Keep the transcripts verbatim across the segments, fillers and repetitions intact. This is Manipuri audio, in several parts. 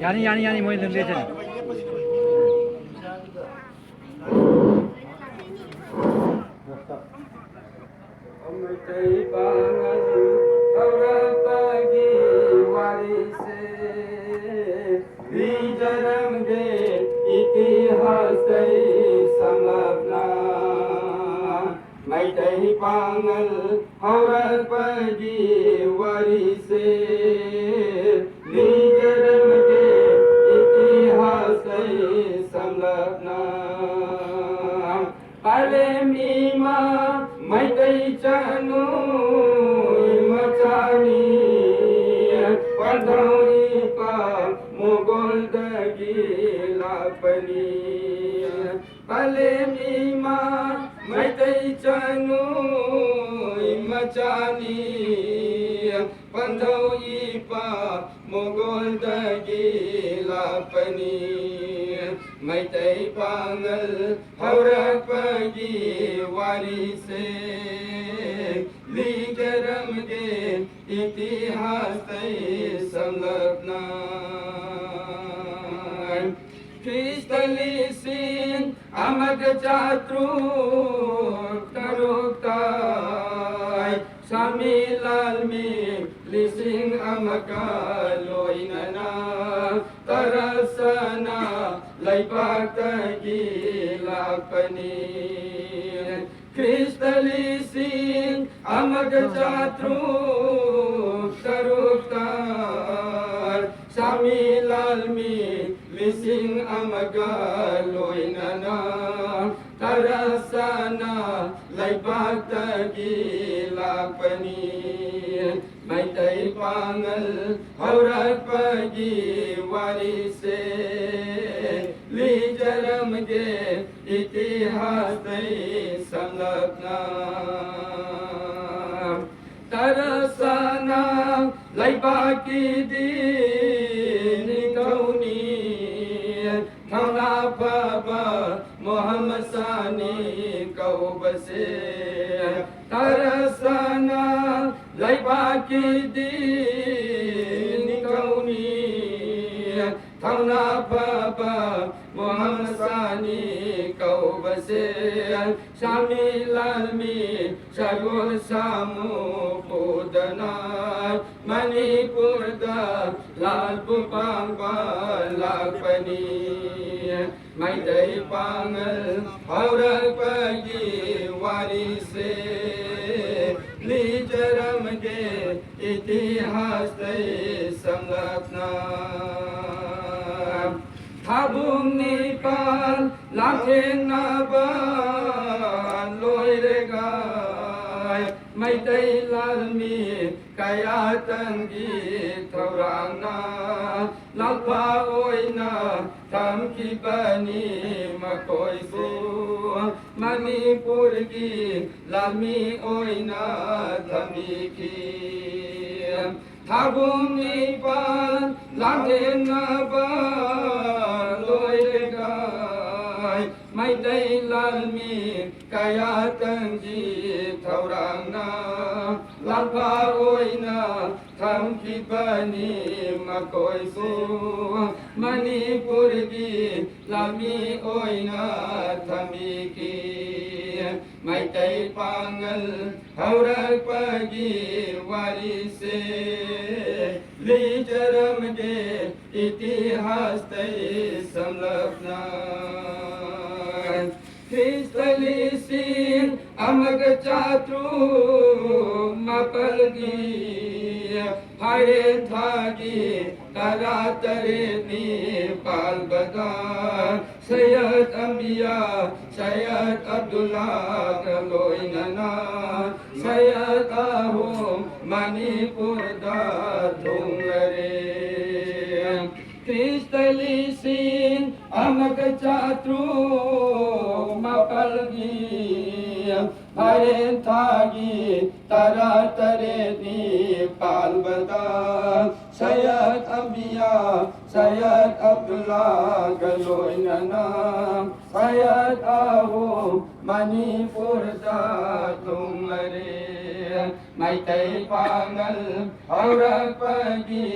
ꯌꯥꯅꯤ, ꯌꯥꯅꯤ, ꯌꯥꯅꯤ, ꯃꯣꯏ ꯑꯗꯨꯝ ꯂꯦꯞꯆꯅꯤ꯫ ꯃꯩꯇꯩ ꯄꯥꯉꯜ ꯍꯧꯔꯛꯄꯒꯤ ꯋꯥꯔꯤꯁꯦ ꯂꯤꯖꯔꯝꯒꯦ ꯏꯇꯤꯍꯥꯁꯇꯩ ꯁꯝꯂꯞꯅ꯫ ꯃꯩꯇꯩ ꯄꯥꯉꯜ ꯍꯧꯔꯛꯄꯒꯤ ꯋꯥꯔꯤꯁꯦ ꯂꯤꯖꯔꯝꯒꯦ ꯏꯇꯤꯍꯥꯁꯇꯩ ꯁꯝꯂꯞꯅ꯫ ꯄꯂꯦꯝ ꯏꯃꯥ ꯃꯩꯇꯩ ꯆꯅꯨ ꯃꯆꯥꯅꯤ, ꯄꯟꯊꯧ ꯏꯄꯥ ꯃꯣꯒꯣꯜꯗꯒꯤ ꯂꯥꯛꯄꯅꯤ꯫ ꯄꯂꯦꯝ ꯏꯃꯥ ꯃꯩꯇꯩ ꯆꯅꯨ ꯃꯆꯥꯅꯤ, ꯄꯟꯊꯧ ꯏꯄꯥ ꯃꯣꯒꯣꯜꯗꯒꯤ ꯂꯥꯛꯄꯅꯤ꯫ ꯃꯩꯇꯩ ꯄꯥꯉꯜ ꯍꯧꯔꯛꯄꯒꯤ ꯋꯥꯔꯤꯁꯦ ꯂꯤꯖꯔꯝꯒꯦ ꯏꯇꯤꯍꯥꯁꯇꯩ ꯁꯝꯂꯞꯅ꯫ ꯈ꯭ꯔꯤꯁꯇ ꯂꯤꯁꯤꯡ ꯑꯃꯒ ꯆꯥꯇ꯭ꯔꯨꯛ ꯇꯔꯨꯛꯇ ꯁꯥꯃꯤ ꯂꯥꯟꯃꯤ ꯂꯤꯁꯤꯡ ꯑꯃꯒ ꯂꯣꯏꯅꯅ ꯇꯔꯁꯅ ꯂꯩꯕꯥꯛꯇꯒꯤ ꯂꯥꯛꯄꯅꯤ꯫ ꯈ꯭ꯔꯤꯁꯇ ꯂꯤꯁꯤꯡ ꯑꯃꯒ ꯆꯥꯇ꯭ꯔꯨꯛ ꯇꯔꯨꯛꯇ ꯁꯥꯃꯤ ꯂꯥꯟꯃꯤ ꯂꯤꯁꯤꯡ ꯑꯃꯒ ꯂꯣꯏꯅꯅ ꯇꯔꯁꯅ ꯂꯩꯕꯥꯛꯇꯒꯤ ꯂꯥꯛꯄꯅꯤ꯫ ꯃꯩꯇꯩ ꯄꯥꯉꯜ ꯍꯧꯔꯛꯄꯒꯤ ꯋꯥꯔꯤꯁꯦ ꯂꯤꯖꯔꯝꯒꯦ ꯏꯇꯤꯍꯥꯁꯇꯩ ꯁꯝꯂꯞꯅ꯫ ꯇꯔꯁꯅ ꯂꯩꯕꯥꯛꯀꯤꯗꯤ ꯅꯤꯡꯊꯧꯅꯤ, ꯊꯧꯅꯥ ꯐꯕ ꯃꯣꯍꯝꯃꯗ ꯁꯥꯅꯤ ꯀꯧꯕꯁꯦ꯫ ꯇꯔꯁꯅ ꯂꯩꯕꯥꯛꯀꯤꯗꯤ ꯊꯧꯅꯥ ꯐꯕ ꯃꯣꯍꯝ ꯁꯥꯅꯤ ꯀꯧꯕꯁꯦ, ꯁꯥꯃꯤ ꯂꯥꯜꯃꯤ ꯁꯒꯣꯜ ꯁꯥꯃꯨ ꯄꯨꯗꯅ ꯃꯅꯤꯄꯨꯔꯗ ꯂꯥꯜꯕꯨ ꯄꯥꯡꯕ ꯂꯥꯛꯄꯅꯤ꯫ ꯃꯩꯇꯩ ꯄꯥꯉꯜ ꯍꯧꯔꯛꯄꯒꯤ ꯋꯥꯔꯤꯁꯦ ꯂꯤꯖꯔꯝꯒꯦ ꯏꯇꯤꯍꯥꯁꯇꯩ ꯁꯝꯂꯞꯅ꯫ ꯊꯥꯕꯨꯡ ꯅꯤꯄꯥꯜ ꯂꯥꯟꯊꯦꯡꯅꯕ ꯂꯣꯏꯔꯒ ꯃꯩꯇꯩ ꯂꯥꯟꯃꯤ ꯀꯌꯥꯇꯪꯒꯤ ꯊꯧꯔꯥꯡꯅ ꯂꯥꯜꯐꯥ ꯑꯣꯏꯅ ꯊꯝꯈꯤꯕꯅꯤ ꯃꯈꯣꯏꯕꯨ꯫ ꯃꯅꯤꯄꯨꯔꯒꯤ ꯂꯥꯟꯃꯤ ꯑꯣꯏꯅ ꯊꯝꯕꯤꯈꯤ꯫ ꯊꯥꯕꯨꯡ ꯅꯤꯄꯥꯜ ꯂꯥꯟꯊꯦꯡꯅꯕ ꯂꯣꯏꯔꯒ ꯃꯩꯇꯩ ꯂꯥꯟꯃꯤ ꯀꯌꯥꯇꯪꯒꯤ ꯊꯧꯔꯥꯡꯅ ꯂꯥꯟꯐꯥ ꯑꯣꯏꯅ ꯊꯝꯈꯤꯕꯅꯤ ꯃꯈꯣꯏꯁꯨ꯫ ꯃꯅꯤꯄꯨꯔꯒꯤ ꯂꯥꯟꯃꯤ ꯑꯣꯏꯅ ꯊꯝꯕꯤꯈꯤ꯫ ꯃꯩꯇꯩ ꯄꯥꯉꯜ ꯍꯧꯔꯛꯄꯒꯤ ꯋꯥꯔꯤꯁꯦ ꯂꯤꯖꯔꯝꯒꯦ ꯏꯇꯤꯍꯥꯁꯇꯩ ꯁꯝꯂꯞꯅ꯫ ꯈ꯭ꯔꯤꯁꯇ ꯂꯤꯁꯤꯡ ꯑꯃꯒ ꯆꯥꯇ꯭ꯔꯨꯛ ꯃꯥꯄꯜꯒꯤ ꯐꯥꯏꯔꯦꯟ ꯊꯥꯒꯤ ꯇꯔꯥ ꯇꯔꯦꯠꯅꯤ ꯄꯥꯜꯕꯗ ꯁꯌꯗ ꯑꯝꯕꯤꯌꯥ ꯁꯌꯗ ꯑꯕꯗꯨꯜꯂꯥꯒ ꯂꯣꯏꯅꯅ ꯁꯌꯗ ꯑꯍꯨꯝ ꯃꯅꯤꯄꯨꯔꯗ ꯊꯨꯡꯂꯔꯦ꯫ ꯈ꯭ꯔꯤꯁꯇ ꯂꯤꯁꯤꯡ ꯑꯃꯒ ꯆꯥꯇ꯭ꯔꯨꯛ ꯃꯥꯄꯜꯒꯤ ꯐꯥꯏꯔꯦꯟ ꯊꯥꯒꯤ ꯇꯔꯥ ꯇꯔꯦꯠꯅꯤ ꯄꯥꯜꯕꯗ ꯁꯌꯗ ꯑꯝꯕꯤꯌꯥ ꯁꯌꯗ ꯑꯕꯗꯨꯜꯂꯥꯒ ꯂꯣꯏꯅꯅ ꯁꯌꯗ ꯑꯍꯨꯝ ꯃꯅꯤꯄꯨꯔꯗ ꯊꯨꯡꯂꯔꯦ꯫ ꯃꯩꯇꯩ ꯄꯥꯉꯜ ꯍꯧꯔꯛꯄꯒꯤ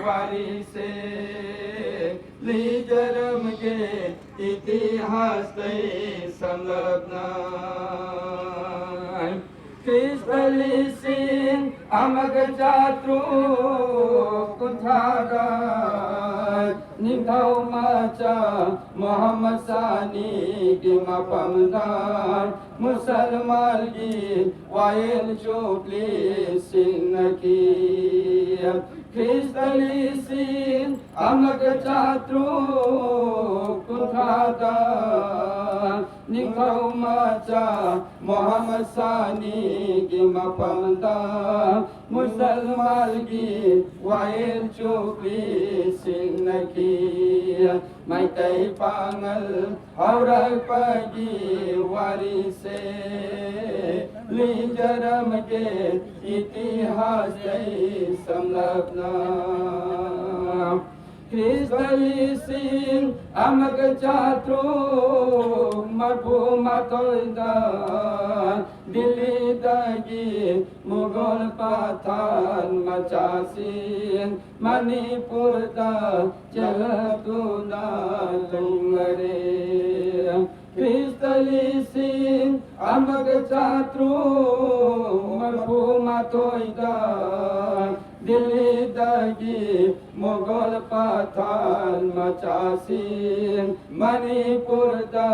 ꯋꯥꯔꯤꯁꯦ ꯂꯤꯖꯔꯝꯒꯦ ꯏꯇꯤꯍꯥꯁꯇꯩ ꯁꯝꯂꯞꯅ꯫ ꯈ꯭ꯔꯤꯁꯇ ꯂꯤꯁꯤꯡ ꯑꯃꯒ ꯆꯥꯇ꯭ꯔꯨꯛ ꯀꯨꯟꯊ꯭ꯔꯥꯗ ꯅꯤꯡꯊꯧ ꯃꯆꯥ ꯃꯣꯍꯝꯃꯗ ꯁꯥꯅꯤꯒꯤ ꯃꯐꯝꯗ ꯃꯨꯁꯜꯃꯥꯟꯒꯤ ꯋꯥꯌꯦꯜ ꯖꯨꯕ꯭ꯂꯤ ꯁꯤꯟꯅꯈꯤ꯫ ꯈ꯭ꯔꯤꯁꯇ ꯂꯤꯁꯤꯡ ꯑꯃꯒ ꯆꯥꯇ꯭ꯔꯨꯛ ꯀꯨꯟꯊ꯭ꯔꯥꯗ ꯅꯤꯡꯊꯧ ꯃꯆꯥ ꯃꯣꯍꯝꯃꯗ ꯁꯥꯅꯤꯒꯤ ꯃꯐꯝꯗ ꯃꯨꯁꯜꯃꯥꯟꯒꯤ ꯋꯥꯌꯦꯜ ꯖꯨꯕ꯭ꯂꯤ ꯁꯤꯟꯅꯈꯤ꯫ ꯃꯩꯇꯩ ꯄꯥꯉꯜ ꯍꯧꯔꯛꯄꯒꯤ ꯋꯥꯔꯤꯁꯦ ꯂꯤꯖꯔꯝꯒꯦ ꯏꯇꯤꯍꯥꯁꯇꯩ ꯁꯝꯂꯞꯅ꯫ ꯈ꯭ꯔꯤꯁꯇ ꯂꯤꯁꯤꯡ ꯑꯃꯒ ꯆꯥꯇ꯭ꯔꯨꯛ ꯃꯔꯐꯨ ꯃꯥꯊꯣꯏꯗ ꯗꯤꯜꯂꯤꯗꯒꯤ ꯃꯨꯒꯜ ꯄꯊꯥꯟ ꯃꯆꯥꯁꯤꯡ ꯃꯅꯤꯄꯨꯔꯗ ꯆꯦꯜꯂꯛꯇꯨꯅ ꯊꯨꯡꯂꯔꯦ꯫ ꯈ꯭ꯔꯤꯁꯇ ꯂꯤꯁꯤꯡ ꯑꯃꯒ ꯆꯥꯇ꯭ꯔꯨꯛ ꯃꯔꯐꯨ ꯃꯥꯊꯣꯏꯗ ꯗꯤꯜꯂꯤꯗꯒꯤ ꯃꯨꯒꯜ ꯄꯊꯥꯟ ꯃꯆꯥꯁꯤꯡ ꯃꯅꯤꯄꯨꯔꯗ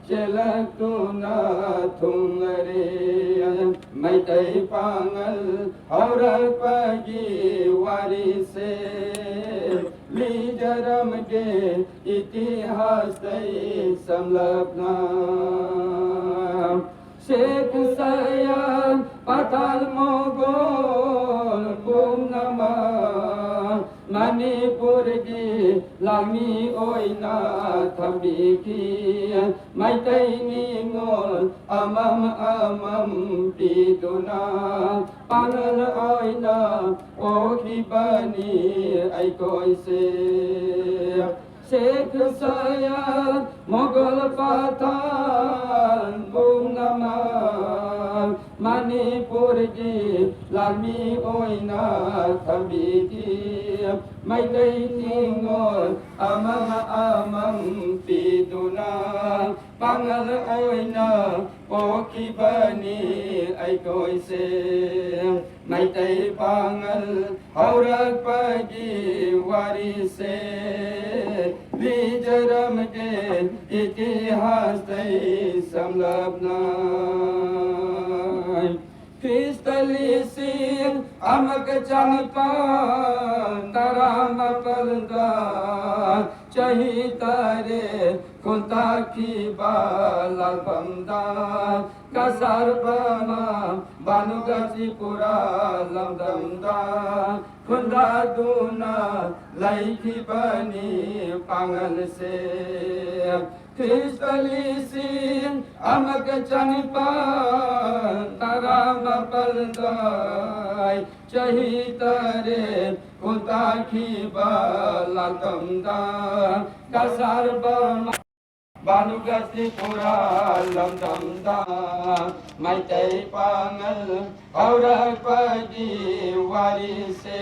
ꯆꯦꯜꯂꯛꯇꯨꯅ ꯊꯨꯡꯂꯔꯦ꯫ ꯃꯩꯇꯩ ꯄꯥꯉꯜ ꯍꯧꯔꯛꯄꯒꯤ ꯋꯥꯔꯤꯁꯦ ꯂꯤꯖꯔꯝꯒꯦ ꯏꯇꯤꯍꯥꯁꯇꯩ ꯁꯝꯂꯞꯅ꯫ ꯁꯦꯈ ꯁꯌꯥꯝ ꯄꯊꯥꯟ ꯃꯣꯒꯣꯜ ꯄꯨꯝꯅꯃꯛ ꯃꯅꯤꯄꯨꯔꯒꯤ ꯂꯥꯟꯃꯤ ꯑꯣꯏꯅ ꯊꯝꯕꯤꯈꯤ꯫ ꯃꯩꯇꯩ ꯅꯤꯉꯣꯜ ꯑꯃꯝ ꯑꯃꯝ ꯄꯤꯗꯨꯅ ꯄꯥꯉꯜ ꯑꯣꯏꯅ ꯄꯣꯛꯈꯤꯕꯅꯤ ꯑꯩꯈꯣꯏꯁꯦ꯫ ꯁꯦꯈ ꯁꯌꯥꯝ ꯃꯣꯒꯜ ꯄꯊꯥꯟ ꯄꯨꯝꯅꯃꯛ ꯃꯅꯤꯄꯨꯔꯒꯤ ꯂꯥꯟꯃꯤ ꯑꯣꯏꯅ ꯊꯝꯕꯤꯈꯤ꯫ ꯃꯩꯇꯩ ꯅꯤꯉꯣꯜ ꯑꯃꯝ ꯑꯃꯝ ꯄꯤꯗꯨꯅ ꯄꯥꯉꯜ ꯑꯣꯏꯅ ꯄꯣꯛꯈꯤꯕꯅꯤ ꯑꯩꯈꯣꯏꯁꯦ꯫ ꯃꯩꯇꯩ ꯄꯥꯉꯜ ꯍꯧꯔꯛꯄꯒꯤ ꯋꯥꯔꯤꯁꯦ ꯂꯤꯖꯔꯝꯒꯦ ꯏꯇꯤꯍꯥꯁꯇꯩ ꯁꯝꯂꯞꯅ꯫ ꯈ꯭ꯔꯤꯁꯇ ꯂꯤꯁꯤꯡ ꯑꯃꯒ ꯆꯅꯤꯄꯥꯟ ꯇꯔꯥꯃꯥꯄꯜꯗ ꯆꯍꯤ ꯇꯔꯦꯠ ꯈꯨꯟꯇꯥꯛꯈꯤꯕ ꯂꯥꯜꯐꯝꯗ ꯀꯁꯥꯔ ꯕꯔꯃꯥ ꯚꯥꯅꯨꯒ ꯇ꯭ꯔꯤꯄꯨꯔꯥ ꯂꯝꯗꯝꯗ ꯈꯨꯟꯗꯥꯗꯨꯅ ꯂꯩꯈꯤꯕꯅꯤ ꯄꯥꯉꯜꯁꯦ꯫ ꯈ꯭ꯔꯤꯁꯇ ꯂꯤꯁꯤꯡ ꯑꯃꯒ ꯆꯅꯤꯄꯥꯟ ꯇꯔꯥꯃꯥꯄꯜꯗ ꯆꯍꯤ ꯇꯔꯦꯠ ꯈꯨꯟꯇꯥꯛꯈꯤꯕ ꯂꯥꯜꯐꯝꯗ ꯀꯁꯥꯔ ꯕꯔꯃꯥ ꯚꯥꯅꯨꯒ ꯇ꯭ꯔꯤꯄꯨꯔꯥ ꯂꯝꯗꯝꯗ ꯃꯩꯇꯩ ꯄꯥꯉꯜ ꯍꯧꯔꯛꯄꯒꯤ ꯋꯥꯔꯤꯁꯦ